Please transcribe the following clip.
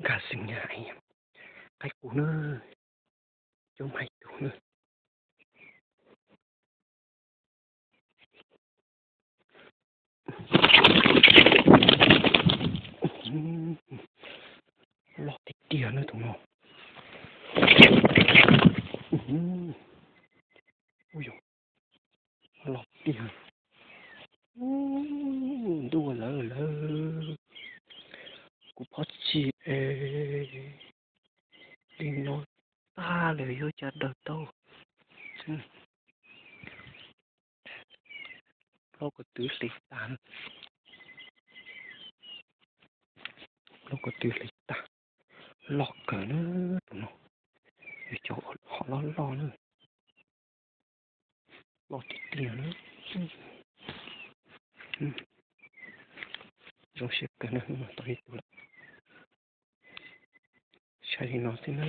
Nkag xeem nyaj, qaib qus na, coob hais tus na. Loj tiag tiag na tus no. Ub yog, loj tiag. Ntuj lawv lawv, kuv phob txig es li no tag lawm yuav cas daws tau. Plaub ko tw hle tag, plaub ko tw hle tag. Loj kawg na tus no, yog cov ho loj loj na. Loj tiag tiag na. Zoo siab kawg na, tau ib tug lawm. Saib li no xwb na.